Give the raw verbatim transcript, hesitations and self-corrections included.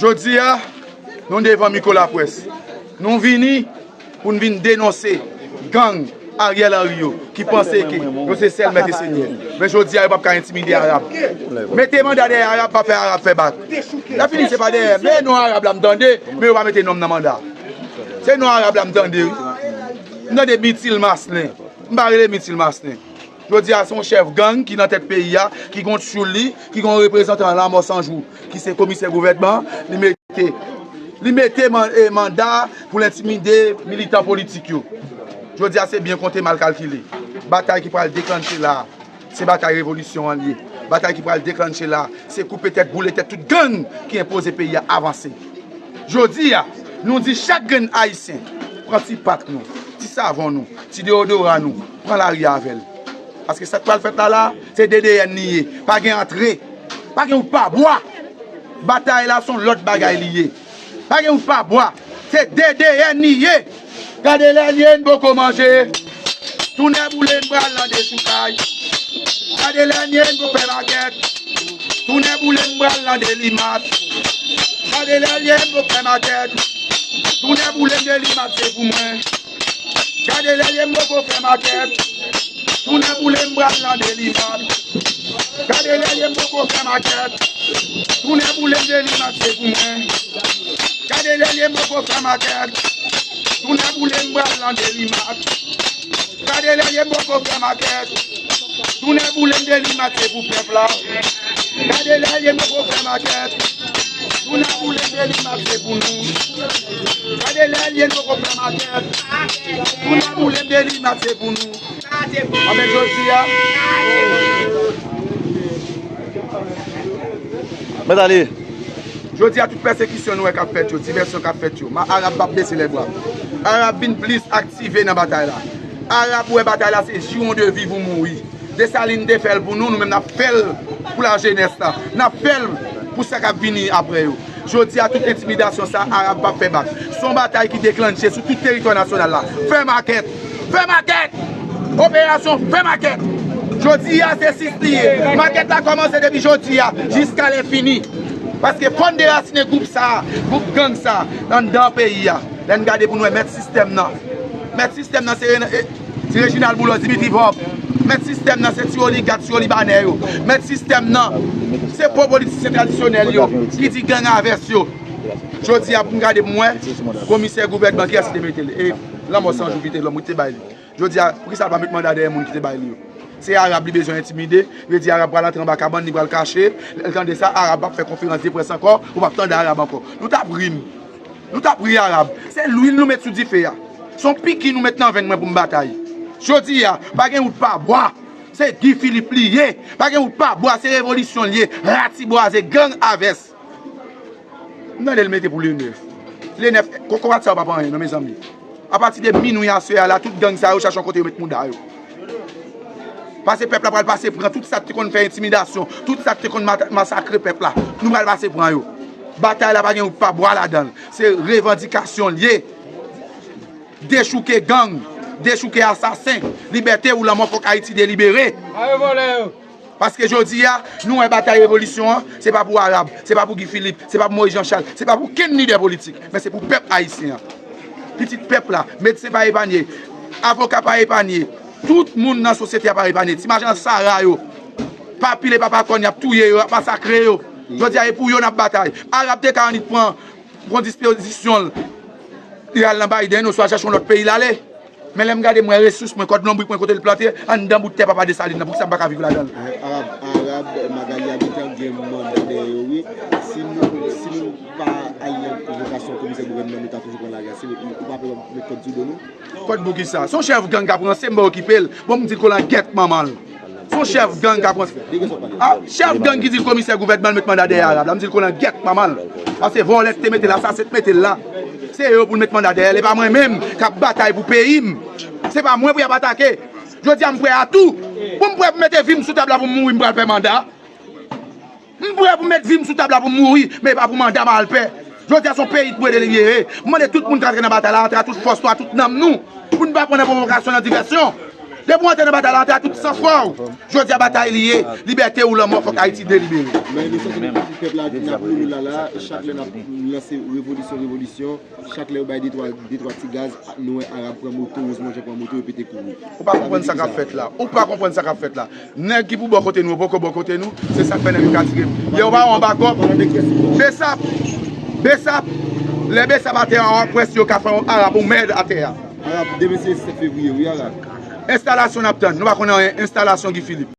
Jodi a, nou devan mikwo laprès. Nou vini pou n vin denonse gang Ariel Henry yo ki panse ke yo se sèl mèt e senyè. Men jodi a, yo p ap ka entimide Arab. Mete manda dèyè Arab, pa fè Arab fè bak. Lè fini, se pa dèyè. Men non Arab la m tande, men yo pa mete non m nan manda. Se non Arab la m tande, wi. M tande Mitil Maslen. M pa rele Mitil Maslen. Jodi a, se yon chèf gang ki nan tèt peyi a, ki gon tchoul li, ki gon reprezantan Lanmò San Jou, ki se komisè gouvènman, li mete, li mete man- e manda pou l entimide militan politik yo. Jodi a, se byen konte, mal kalkile. Batay ki pral deklanche la a, se batay revolisyon an l ye. Batay ki pral deklanche la a, se koupe tèt, boule tèt tout gang ki enpoze peyi a avanse. Jodi a, nou di chak grenn Ayisyen, pran ti pat nou, ti savon nou, ti deyodoran nou, pran lari avè l. Paske sa k pral fèt la la, se D D N li ye. Pa gen antre. Pa gen wout pa bwa. Batay la se yon lòt bagay li ye. Pa gen wout pa bwa. Se D D N li ye. Gade lè l ye n poko manje. Tounen boule n pral nan dechoukay. Gade lè l ye n poko fè makèt. Tounen boule n pral nan delimat. Gade lè l ye n poko fè makèt. Tounen boule n delimat se pou mwen. Gade lè l ye m poko fè makèt. Tounen boule m pral nan delimat. Gade lè l ye m poko fè makèt. Tounen boule m delimat se pou mwen. Gade lè l ye m poko fè makèt. Tounen boule m pral nan delimat. Gade lè l ye m poko fè makèt. Tounen boule m delimat se pou pèp la. Gade lè l ye m poko fè makèt. Tounen boule m delimat se pou nou. Gade lè l ye m poko fè makèt. Tounen boule m delimat se pou nou. Anben jodi a. Mèt ale. Jodi a, tout pèsekisyon nou wè k ap fèt yo, divèsyon k ap fèt yo, ma Arab p ap bese lèbra. Arab vin plis aktive nan batay la. Arab wè batay la se jiwon de viv ou mouri. Desalin te fè l pou nou, nou menm n ap fè l pou lajenès la. N ap fè l pou sa k ap vini apre yo. Jodi a, tout entimidasyon sa, Arab p ap fè bak. Se yon batay ki deklanche sou tout teritwa nasyonal la. Fè makèt! Fè makèt! Operasyon fè makèt! Jodi a, se sis li ye. Makèt la kòmanse depi jodi a jiska lè fini. Paske fò n derasinen gwoup sa, gwoup gang sa, anndan peyi a. Lè n gade pou n wè mèt sistèm nan. Mèt sistèm nan se Rena- e, Ti Reginald Boulos, Dimitri Vorbe. Mèt sistèm nan se ti oligak, ti olibanè yo. Mèt sistèm nan se po politisyen tradisyonèl yo ki di gang avès yo. Jodi a pou m gade pou m wè komisè gouvènman kiyès ki te mete l. E Lanmò San Jou ki te lòm wi ki te bay li. Jodi a, poukisa l pa met manda dèyè moun ki te bay li yo? Se Arab li bezwen entimide, li di Arab pral antre anba kabann, li pral kache. Lè l tande sa, Arab ap fè konferans de près ankò, ou p ap tande Arab ankò. Nou t ap ri m. Nou t ap ri Arab. Se lwil nou met sou dife a. Se yon piki nou met nan venn mwen pou m batay. Jodi a, pa gen wout pa bwa. Se Guy Philippe li ye. Pa gen wout pa bwa, se revolisyon li ye. Ratibwaze, gang avès. M tande l mete pou le nèf. Le nèf, kokorat sa yo pa pou anyen non, mezanmi. Apati de minwi aswè a la, tout gang sa yo chache yon kote yo met mouda yo. Paske pèp la pral pase pran tout sa k te konn fè entimidasyon, tout sa k te konn mata- masakre pèp la. Nou pral pase pran yo. Batay la pa gen wout pa bwa ladan l. Se revandikasyon l ye. Dechouke gang, dechouke asasen. Libète ou lanmò, fòk Ayiti delibere. Mare vòlè yo! Paske jodi a, nou wè batay revolisyon an, se pa pou Arab, se pa pou Guy Philippe, se pa pou Moïse Jean Charles, se pa pou kenn lidè politik, men se pou pèp ayisyen an. Pitit pèp la, medsen pa epanye, avoka pa epanye, tout moun nan sosyete a pa epanye. Ti machann sara yo, pa pile pa pa kòn, y ap touye yo, y ap masakre yo. Jodi a, e pou yo n ap batay. Arab te ka annik pran, pran dispozisyon l, li al nan Biden oswa chache yon lòt peyi l ale. Men lè m gade, m wè resous mwen, kòd lonbrik mwen kote l plante, anndan bout tè papa Desalin nan, poukisa m pa ka viv ladan l? Arab, Arab, Magali Habitant gen manda dèyè yo, wi. Si nou, si nou pa al nan konvokasyon komisè gouvènman, nou ta toujou pran lari a. Si nou, ou pa pè met kòd sou do nou? Kòd poukisa? Se yon chèf gang k ap ranse, m pa okipe l. Bon, m di l kolangyèt manman l. Se yon chèf gang k ap ranse. A, chèf gang ki di l komisè gouvènman l met manda dèyè Arab la, m di l kolangyèt manman l. Paske vòlè k te mete l, asasen k mete l la. Se yo pou l met manda dèyè l, e pa mwen menm k ap batay pou peyi m. Se pa mwen pou y ap atake. Jodi a, m prè a tou. Pou m prè pou mete vi m sou tab la pou m mouri, m pral pè manda. M prè pou m met vi m sou tab la pou m mouri, men e pa pou manda m al pè. Jodi a, se yon peyi pou delibere. M mande tout moun k antre nan batay la, antre a tout fòs nou, a tout nanm nou. Pou n pa pran nan pwovokasyon, nan divèsyon. Depi w antre nan batay la, antre ak tout sanfwa w. Jodi a batay li ye, libète ou lanmò, fòk Ayiti delibere. Men nou santi nou pèp la n ap loulou la la, chak lè n ap lanse revolisyon, revolisyon, chak lè yo bay de twa, de twa ti gaz, nou wè Arab pran moto, Rosemond pran moto, yo pete kouri. Ou pa konprann sa k ap fèt la. Ou pa konprann sa k ap fèt la. Nèg ki pou bò kote nou, yo poko bò kote nou. Se sa k fè nèg yo ka tire. Yo pa yon bakòp. Besap. Besap. Lè Besap atè a, w ap wè si yo ka fè yon Arab yon mèd atè a. Arab, demen se sèt fevriye, wi, Arab. Enstalasyon n ap tann. Nou pa konn anyen. Enstalasyon Guy Philippe.